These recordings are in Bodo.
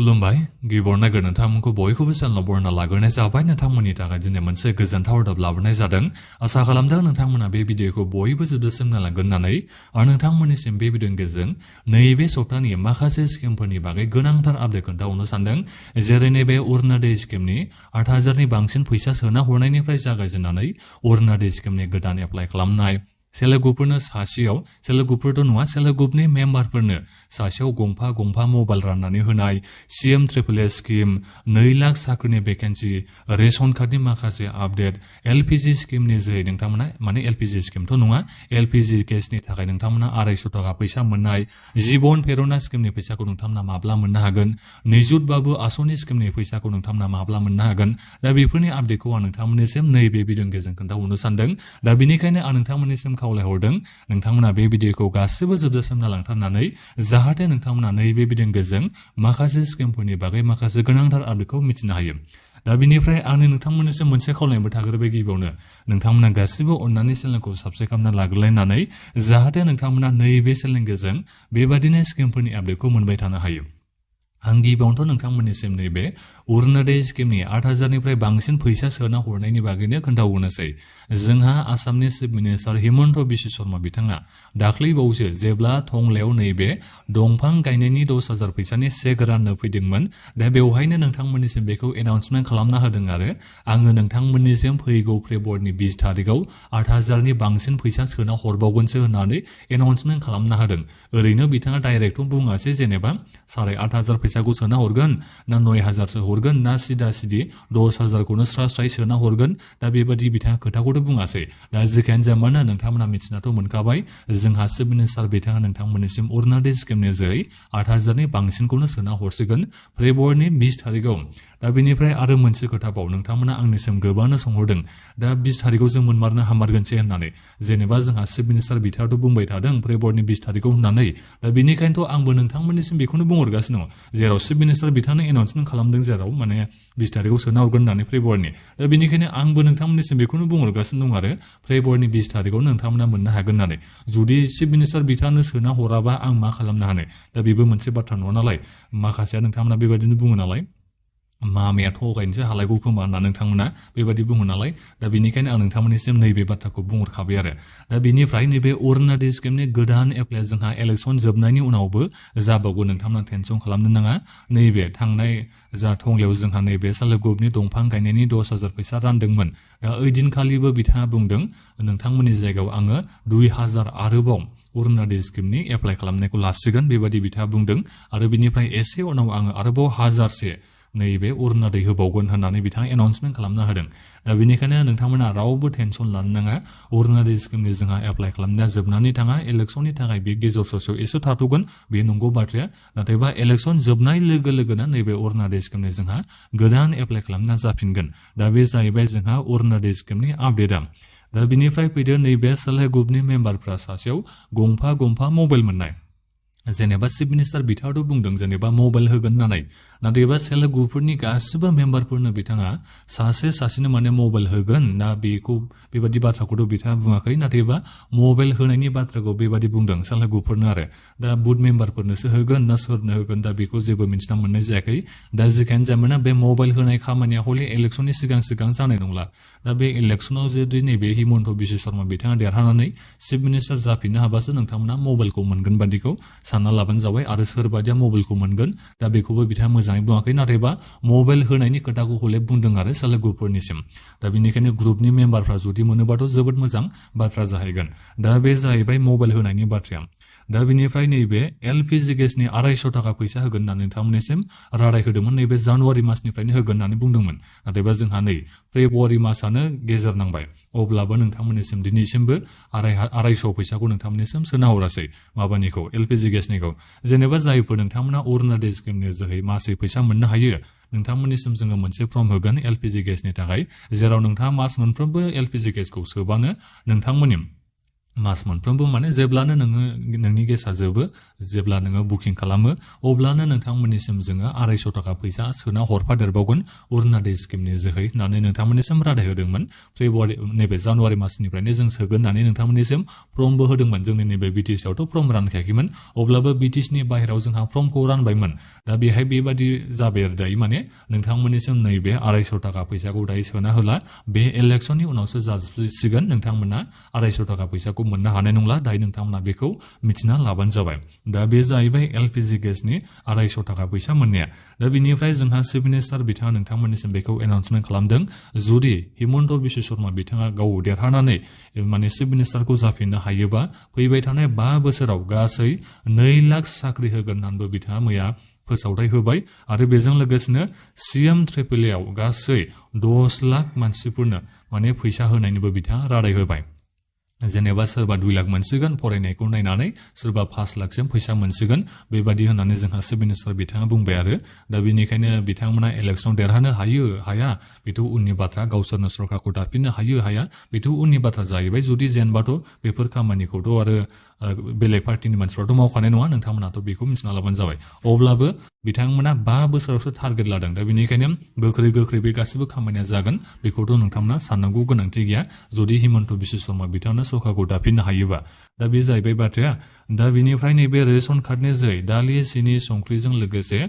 खुलुमबाय गिबियावनो नोंथांमोनखौ बयखौबो चेनेलाव बरायना लाग्रोनाय जाबाय। नोंथांमोननि थाखाय दिनै मोनसे गोजोनथाव रादाब लाबोनाय जादों। आसा खालामदों नोंथांमोना बे भिडिअखौ बयबो जोबजासिम नायलांगोन होननानै आरो नोंथांमोननिसिम बे भिडिअनि गेजेरजों नैबे सप्तानि माखासे स्किमफोरनि बागै गोनांथार आपडेट खोन्थाहरनो सानदों। जेरै नैबे अरुणोदय स्किमनि 8,000नि बांसिन फैसा सोना हरनायनिफ्राय जागायजेननानै अरुणोदय स्किमनि गोदान एप्लाइ खालामनाय, सेल्फ हेल्प ग्रुपफोरनो सासेयाव सेल्फ हेल्प ग्रुपफोरथ' नङा सेल्फ हेल्प ग्रुपनि मेम्बारफोरनो सासेयाव गंफा मबाइल राननानै होनाय, CM SSS स्किम, 2 लाख साख्रिनि भेकेन्सि, रेशन कार्डनि माखासे आपडेट, LPG स्किमनि जोहै नोंथांमोना माने LPG स्किमथ' नङा LPG गेसनि थाखाय नोंथांमोना 250 थाखा फैसा मोननाय, जीवन प्रेरणा स्किमनि फैसाखौ नोंथांमोना माब्ला मोननो हागोन, निजुत बाबु आसनि स्किमनि फैसाखौ नोंथांमोना माब्ला मोननो हागोन। दा बेफोरनि आपडेटखौ आं नोंथांमोननिसिम नैबे भिडिअनि गेजेरजों खोन्थाहरनो सानदों। दा बेनिखायनो आं नोंथांमोननिसिम खावलायहरदों नोंथांमोना बे भिडिअखौ गासिबो जोबजासिम नायलांथारनानै जाहाथे नोंथांमोना नैबे भिडिअनि गेजेरजों माखासे स्किमफोरनि बागै माखासे गोनांथार आपडेटखौ मिथिनो हायो। दा बिनिफ्राय आंनो नोंथांमोननिसिम मोनसे खावलायनोबो थाग्रोबाय गिबियावनो नोंथांमोना गासिबो अननानै चेनेलखौ साबस्क्राइब खालामना लाग्रोलायनानै जाहाथे नोंथांमोना नैबे चेनेलनि गेजेरजों बेबादिनो स्किमफोरनि आपडेटखौ मोनबाय थानो हायो। आं गिबियावनोथ' नोंथांमोननिसिम नैबे अरुणोदय स्किमनि 8,000निफ्राय बांसिन फैसा सोना हरनायनि बागैनो खोन्थाहरनोसै। जोंहा आसामनि चिफ मिनिस्टार हिमन्त बिश्व शर्मा बिथाङा दाख्लैबावैसो जेब्ला टंलायाव नैबे दंफां गायनायनि 10,000 फैसानि चेक राननो फैदोंमोन, दा बेवहायनो नोंथांमोननिसिम बेखौ एनाउन्समेन्ट खालामना होदों आरो आङो नोंथांमोननिसिम फैगौ फेब्रुवारिनि 20 तारिखआव 8,000नि बांसिन फैसा सोना हरबावगोनसो होननानै एनाउन्समेन्ट खालामना होदों। ओरैनो बिथाङा डाइरेक्टथ' बुङासै जेनेबा 8,500 फैसाखौ सोना हरगोन ना 9,000सो हरगोन ना सिदा सिदि 10,000खौनो स्राय सोना हरगोन, दा बेबादि बिथाङा खोथाखौथ' बुङासै। दा जेखियानो जाया मानो नोंथांमोना मिथिनाथ' मोनखाबाय जोंहा चिफ मिनिस्टार बिथाङा नोंथांमोननिसिम अरुणोदय स्किमनि जोहै 8,000नि बांसिनखौनो सोना हरसिगोन फेब्रुवारिनि 20 तारिखआव। दा बेनिफ्राय आरो मोनसे खोथाबाव नोंथांमोना आंनिसिम गोबांनो सोंहरदों दा 20 तारिखआव जों मोनमारनो हामारगोनसै होननानै। जेनेबा जोंहा चिफ मिनिस्टार बिथाङाथ' बुंबाय थादों फेब्रुवारिनि 20 तारिखआव होननानै। दा बेनिखायनोथ' आंबो नोंथांमोननिसिम बेखौनो बुंहरगासिनो दङ जेराव चिफ मिनिस्टार बिथाङा एनाउन्समेन्ट खालामदों जेराव माने 20 तारिखआव सोना हरगोन होननानै फेब्रुवारिनि। दा बेनिखायनो आंबो नोंथांमोननिसिम बेखौनो बुंहरगासिनो दं आरो फेब्रुवारिनि 20 तारिखआव नोंथांमोना मोननो हागोन होननानै। जुदि चिफ मिनिस्टार बिथाङानो सोना हराबा आं मा खालामनो हानो। दा बेबो मोनसे बाथ्रा नङा नालाय, माखासेया नोंथांमोना बेबायदिनो बुङो नालाय मामाया थगायनोसो हालायगौ खोमा होनना नोंथांमोना बेबायदि बुङो नालाय। दा बेनिखायनो आं नोंथांमोननिसिम नैबे बाथ्राखौ बुंहरखाबाय आरो। दा बेनिफ्राय नैबे अरुणोदय स्किमनि गोदान एप्लाइ जोंहा इलेक्सन जोबनायनि उनावबो जाबावगौ, नोंथांमोना टेनसन खालामनो नाङा। नैबे थांनाय जा टंलायाव जोंहा नैबे सेल्फ हेल्प ग्रुपनि दंफां गायनायनि 10,000 फैसा रानदोंमोन, दा ओइदिनखालिबो बिथाङा बुंदों नोंथांमोननि जायगायाव आङो 2,000 आरोबाव अरुणोदय स्किमनि एप्लाइ खालामनायखौ लासिगोन बेबायदि बिथाङा बुंदों। आरो बिनिफ्राय एसे उनाव आङो आरोबाव 1,000से नैबे अरुणोदय होबावगोन होननानै बिथाङा एनाउन्समेन्ट खालामना होदों। दा बेनिखायनो नोंथांमोना रावबो टेनसन लानो नाङा। अरुणोदय स्किमनि जोंहा एप्लाइ खालामनाया जोबनानै थाङा, इलेक्सननि थाखाय बे गेजेर ससेयाव एसे थाथ'गोन, बे नंगौ बाथ्राया। नाथायबा इलेक्सन जोबनाय लोगो लोगोनो नैबे अरुणोदय स्किमनि जोंहा गोदान एप्लाइ खालामनाया जाफिनगोन। दा बे जाहैबाय जोंहा अरुणोदय स्किमनि आपडेटआ। दा बिनिफ्राय फैदो नैबे सेल्फ हेल्प ग्रुपनि मेम्बारफ्रा सासेयाव गंफा मबाइल मोननाय। जेनेबा चिफ मिनिस्टार बिथाङाथ' बुंदों जेनेबा मबाइल होगोन होननानै, नाथायबा सेल्फ हेल्प ग्रुपफोरनि गासिबो मेम्बारफोरनो बिथाङा सासेनो माने मबाइल होगोन ना बेखौ बेबादि बाथ्राखौथ' बिथाङा बुङाखै, नाथायबा मबाइल होनायनि बाथ्राखौ बेबादि बुंदों सेल्फ हेल्प ग्रुपफोरनो आरो। दा बुथ मेम्बारफोरनोसो होगोन ना सोरनो होगोन दा बेखौ जेबो मिन्थिना मोननाय जायाखै। दा जेखियानो जाया बे मबाइल होनाय खामानिया हले इलेक्सननि सिगां जानाय नंला। दा बे इलेक्सनाव जुदि नैबे हिमन्त बिश्व शर्मा बिथाङा देरहानानै चिफ मिनिस्टार जाफिननो हाबासो नोंथांमोना मबाइलखौ मोनगोन बादिखौ सानना लाबानो जाबाय। आरो सोरबादिया मबाइलखौ मोनगोन दा बेखौबो बिथाङा मोजाङै बुङाखै, नाथायबा मबाइल होनायनि खोथाखौ हले बुंदों आरो सेल्फ हेल्प ग्रुपफोरनिसिम। दा बेनिखायनो ग्रुपनि मेम्बारफ्रा जुदि मोनोबाथ' जोबोद मोजां बाथ्रा जाहैगोन। दा बे जाहैबाय मबाइल होनायनि बाथ्राया। दा बिनिफ्राय नैबे LPG गेसनि 250 थाखा फैसा होगोन होननानै नोंथांमोननिसिम रादाय होदोंमोन, नैबे जानुवारि मासनिफ्रायनो होगोन होननानै बुंदोंमोन। नाथायबा जोंहा नै फेब्रुवारि मासानो गेजेर नांबाय, अब्लाबो नोंथांमोननिसिम दिनैसिमबो 250 फैसाखौ नोंथांमोननिसिम सोना हरासै माबानिखौ LPG गेसनिखौ। जेनेबा जायफोर नोंथांमोना अरुणोदय स्किमनि जोहै मासै फैसा मोननो हायो, नोंथांमोननिसिम जोङो मोनसे फर्म होगोन LPG गेसनि थाखाय, जेराव नोंथाङा मास मोनफ्रोमबो LPG गेसखौ सोबानो नोंथांमोननि मास मोनफ्रोमबो माने जेब्लानो नोंनि गेसा जोबो जेब्ला नोङो बुकिं खालामो अब्लानो नोंथांमोननिसिम जोङो 250 थाखा फैसा सोना हरफादेरबावगोन अरुणादय स्किमनि जोहै होननानै नोंथांमोननिसिम रादाय होदोंमोन फेब्रुवारि नैबे जानुवारि मासनिफ्रायनो जों सोगोन होननानै नोंथांमोननिसिम फर्मबो होदोंमोन जोंनि नैबे बिटिसि आवथ' फर्म रानखायाखैमोन अब्लाबो बिटिसिनि बाहेरायाव जोंहा फर्मखौ रानबायमोन दा बेहाय बेबादि जाबाय आरो दायो माने नोंथांमोननिसिम नैबे 250 थाखा फैसाखौ दायो सोना होला बे इलेक्सननि उनावसो जासिगोन नोंथांमोना 250 थाखा फैसाखौ मोननो हानाय नंला दायो नोंथांमोना बेखौ मिथिना लाबानो जाबाय दा बे जाहैबाय एलपिजि गेसनि 250 थाखा फैसा मोननाया दा बिनिफ्राय जोंहा चिफ मिनिस्टार बिथाङा नोंथांमोननिसिम बेखौ एनाउन्समेन्ट खालामदों जुदि हिमन्त बिश्व शर्मा बिथाङा गाव देरहानानै माने चिफ मिनिस्टारखौ जाफिननो हायोबा फैबाय थानाय 5 बोसोराव गासै 2 लाख साख्रि होगोन होननानैबो बिथाङा मैया फोसावथाय होबाय आरो बेजों लोगोसेनो सीएम ट्रिपलएआव गासै 10 लाख मानसिफोरनो माने फैसा होनायनिबो बिथाङा रादाय होबाय जेनेबा सोरबा 2 लाख मोनसिगोन फरायनायखौ नायनानै सोरबा 5 लाखसिम फैसा मोनसिगोन बेबादि होननानै जोंहा चिफ मिनिस्टार बिथाङा बुंबाय आरो दा बेनिखायनो बिथांमोना इलेक्सन देरहानो हायो हाया बेथ' उननि बाथ्रा गावसोरनो सरकारखौ दाफिननो हायो हाया बेथ' उननि बाथ्रा जाहैबाय जुदि जेनबाथ' बेफोर खामानिखौथ' आरो बेलेग पार्टिनि मानसिफ्राथ' मावखानाय नङा नोंथांमोनाथ' बेखौ मिथिना लाबानो जाबाय अब्लाबो बिथांमोना 5 बोसोरावसो टारगेट लादों दा बेनिखायनो गोख्रै बे गासिबो खामानिया जागोन बेखौथ' नोंथांमोना साननांगौ गोनांथि गैया जुदि हिमन्त बिश्व शर्मा बिथांनो सरकारखौ दाफिननो हायोबा दा बे जाहैबाय बाथ्राया दा बिनिफ्राय नैबे रेशन कार्डनि जै दालि सिनि संख्रिजों लोगोसे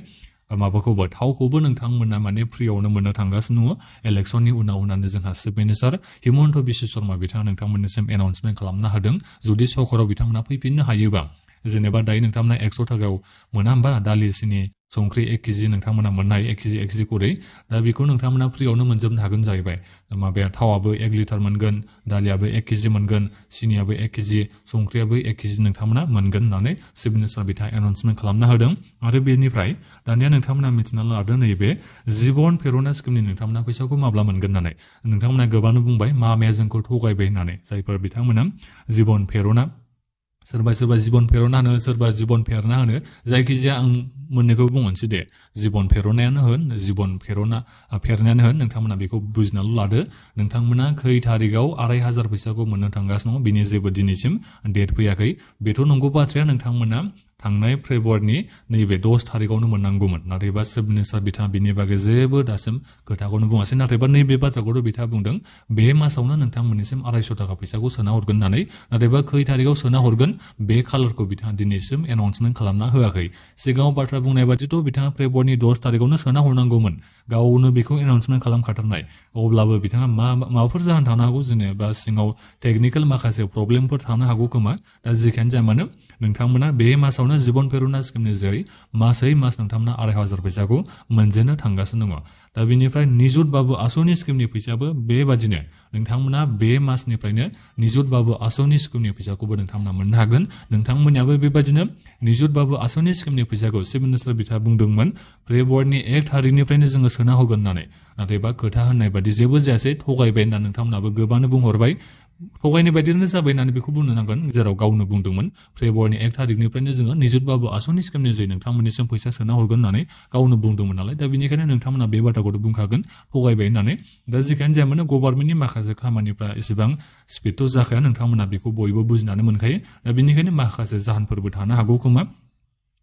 माबाखौबो थावखौबो नोंथांमोना माने फ्रियावनो मोननो थांगासिनो दङ इलेक्सननि उनाव होननानै जोंहा चिफ मिनिस्टार हिमन्त बिश्व शर्मा बिथाङा नोंथांमोननिसिम एनाउन्समेन्ट खालामना होदों जुदि सरकाराव बिथांमोना फैफिननो हायोबा जेनेबा दायो नोंथांमोना 100 थाखायाव मोना होमबा दालि सिनि संख्रि 1 केजि नोंथांमोना मोननो हायो 1 केजि करै दा बेखौ नोंथांमोना फ्रियावनो मोनजोबनो हागोन जाहैबाय माबाया थावाबो 1 लिटार मोनगोन दालियाबो 1 केजि मोनगोन सिनियाबो 1 केजि संख्रियाबो 1 केजि नोंथांमोना मोनगोन होननानै चिफ मिनिस्टार बिथाङा एनाउन्समेन्ट खालामना होदों आरो बेनिफ्राय दानिया नोंथांमोना मिथिना लादों नैबे जीवन प्रेरणा स्किमनि नोंथांमोना फैसाखौ माब्ला मोनगोन होननानै नोंथांमोना गोबांनो बुंबाय मामाया जोंखौ थगायबाय होननानै जायफोर बिथांमोना जीवन प्रेरणा सोरबा जीवन प्रेरणा होनो सोरबा जीवन प्रेरणा होनो जायखिजाया आं मोननैखौ बुंनोसै दे जीवन प्रेरणायानो होन जीवन प्रेरणायानो होन नोंथांमोना बेखौ बुजिनाल' लादो नोंथांमोना खै थारिखआव 2,500 फैसाखौ मोननो थांगासिनो दङ बिनि जेबो दिनैसिम डेट फैयाखै बेथ' नंगौ बाथ्राया नोंथांमोना थांनाय फेब्रुवारिनि नैबे 10 थारिखआवनो मोननांगौमोन नाथायबा चिफ मिनिस्टार बिथाङा बिनि बागै जेबो दासिम खोथाखौनो बुङासै नाथायबा नैबे बाथ्राखौथ' बिथाङा बुंदों बे मासावनो नोंथांमोननिसिम 250 थाखा फैसाखौ सोना हरगोन होननानै नाथायबा खै थारिखआव सोना हरगोन बे खालारखौ बिथाङा दिनैसिम एनाउन्समेन्ट खालामना होआखै सिगाङाव बाथ्रा बुंनाय बादिथ' बिथाङा फेब्रुवारिनि 10 थारिखआवनो सोना हरनांगौमोन गावनो बेखौ एनाउन्समेन्ट खालामखाथारनाय अब्लाबो बिथाङा माबाफोर जाहोन थानो हागौ जेनेबा सिङाव टेकनिकेल माखासे प्रब्लेमफोर थानो हागौ खोमा दा जेखियानो जाया मानो नोंथांमोना बे मासावनो जीवन प्रेरणा स्किमनि जै मासै मास नोंथांमोना 2,500 फैसाखौ मोनजेननो थांगासिनो दङ दा बेनिफ्राय निजुत बाबु आसनि स्किमनि फैसाबो बेबादिनो नोंथांमोना बे मासनिफ्रायनो निजुत बाबु आसनि स्किमनि फैसाखौबो नोंथांमोना मोननो हागोन नोंथांमोनयाबो बेबादिनो निजुत बाबु आसनि स्किमनि फैसाखौ चिफ मिनिस्टार बिथाङा बुंदोंमोन फेब्रुवारिनि 1 थारिखनिफ्रायनो जोङो सोना होगोन होननानै नाथायबा खोथा होननाय बादि जेबो जायासै थगायबाय होनना नोंथांमोनाबो गोबांनो बुंहरबाय थगायनाय बायदिनो जाबाय होननानै बेखौ बुंनो नांगोन जेराव गावनो बुंदोंमोन फेब्रुवारिनि 1 थारिखनिफ्रायनो जोङो निजुत बाबु आसनि स्किमनि जै नोंथांमोननिसिम फैसा सोना हरगोन होननानै गावनो बुंदोंमोन नालाय दा बेनिखायनो नोंथांमोना बे बाथ्राखौथ' बुंखागोन थगायबाय होननानै दा जेखियानो जाया मानो गभर्नमेन्टनि माखासे खामानिफ्रा एसेबां स्पिडथ' जाखाया नोंथांमोना बेखौ बयबो बुजिनानै मोनखायो दा बेनिखायनो माखासे जाहोनफोरबो थानो हागौ खोमा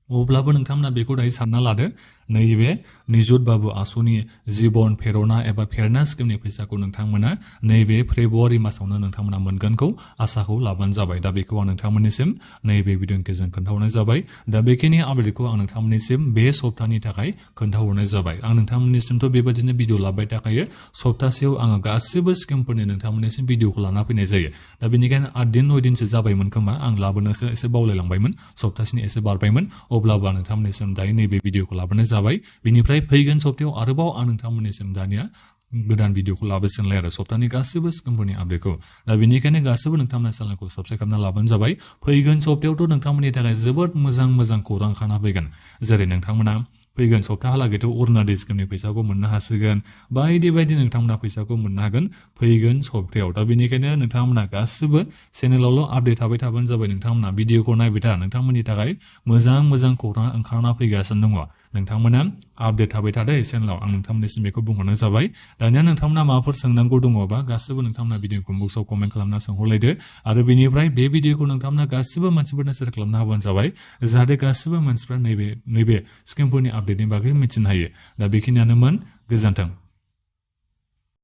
अब्लाबो नोंथांमोना बेखौ दायो सानना लादो नैबे निजुत बाबु आसनि जीवन प्रेरणा एबा प्रेरणा स्किमनि फैसाखौ नोंथांमोना नैबे फेब्रुवारि मासावनो नोंथांमोना मोनगोनखौ आसाखौ लाबानो जाबाय दा बेखौ आं नोंथांमोननिसिम नैबे भिडिअनि गेजेरजों खोन्थाहरनाय जाबाय दा बेखिनि आपडेटखौ आं नोंथांमोननिसिम बे सप्ताहनि थाखाय खोन्थाहरनाय जाबाय आं नोंथांमोननिसिमथ' बेबायदिनो भिडिअ लाबाय थाखायो सप्तासेयाव आङो गासिबो स्किमफोरनि नोंथांमोननिसिम भिडिअखौ लाना फैनाय जायो दा बेनिखायनो 8 दिन 9 दिनसो जाबायमोन खोमा आं लाबोनोसो एसे बावलायलांबायमोन सप्तासेनि एसे बारबायमोन अब्लाबो आं नोंथांमोननिसिम दायो नैबे भिडिअखौ लाबोनाय जाबाय बिनिफ्राय फैगोन सप्तायाव आरोबाव आं नोंथांमोननिसिम दानिया गोदान भिडिअखौ लाबोसिनलाय आरो सप्तानि गासिबो स्किमफोरनि आपडेटखौ दा बेनिखायनो गासिबो नोंथांमोना चेनेलखौ साबस्क्राइब खालामना लाबानो जाबाय फैगोन सप्तायावथ' नोंथांमोननि थाखाय जोबोद मोजां खौरां खाना फैगोन जेरै नोंथांमोना फैगोन सप्ताहालागैथ' अरुणादय स्किमनि फैसाखौ मोननो हासिगोन बायदि बायदि नोंथांमोना फैसाखौ मोननो हागोन फैगोन सप्तायाव दा बेनिखायनो नोंथांमोना गासिबो चेनेलावल' आपडेट थाबाय थाबानो जाबाय नोंथांमोना भिडिअखौ नायबाय था नोंथांमोननि थाखाय मोजां खौरां ओंखारना फैगासिनो दङ नोंथांमोना आपडेट थाबाय थादो चेनेलाव आं नोंथांमोननिसिम बेखौ बुंहरनाय जाबाय दानिया नोंथांमोना माबाफोर सोंनांगौ दङबा गासिबो नोंथांमोना भिडिअखौ बक्सआव कमेन्ट खालामना सोंहरलायदो आरो बेनिफ्राय बे भिडिअखौ नोंथांमोना गासिबो मानसिफोरनो शेयार खालामना होबानो जाबाय जाहाथे गासिबो मानसिफ्रा नैबे स्किमफोरनि आपडेटनि बागै मिथिनो हायो दा बेखिनियानोमोन गोजोन्थों